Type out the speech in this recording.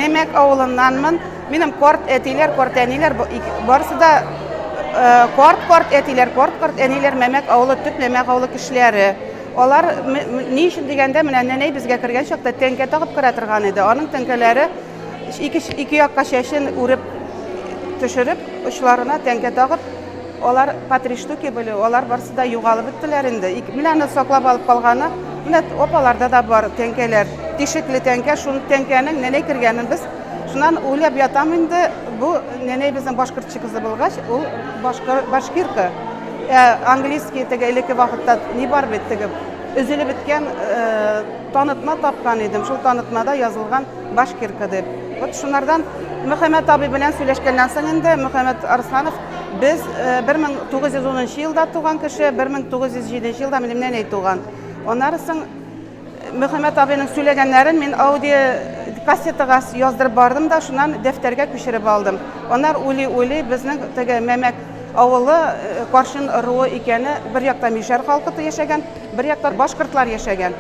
Мәмәк авылыннанмын. Минем карт әтиләр, карт әниләр барысы да карт карт әтиләр, карт карт әниләр Мәмәк авылы, төп Мәмәк авылы кешеләре. Алар ни өчен дигәндә, менә нәнәй безгә кергән чакта тәңкә тагып керә торган иде. Аның тәңкәләре ике якка чәчен үреп төшереп, очларына тәңкә тагып, алар по три штуки были, алар барысы да югалып беттеләр инде. Менә аны саклап алып калганы, менә апаларда да бар тәңкәләр. Тишекле тәңкә, шул тәңкәнең нәнәй кергәнен без шуннан уйлап ятам инде, бу нәнәй безнең башкортчы кызы булгач, ул башкир, башкирка. Ә английский теге элекке вакытта ни бар бит теге өзелеп беткән танытма тапкан идем. Шул танытмада язылган башкирка дип. Вот шунардан Мөхәммәт абый белән сөйләшкәннән соң инде Мөхәммәт Арсланов без 1910 елда туган кеше, 1907 елда минем нәнәй туган. Аннары соң Мөхәммәт абыйның сөйләгәннәрен мин аудио кассетага яздырып бардым да, шуннан дәфтәргә күчереп алдым. Аннар уйлый-уйлый безнең теге Мәмәк авылы Каршин ыруы икәне, бер якта мишәр халкы яшәгән, бер якта башкортлар яшәгән.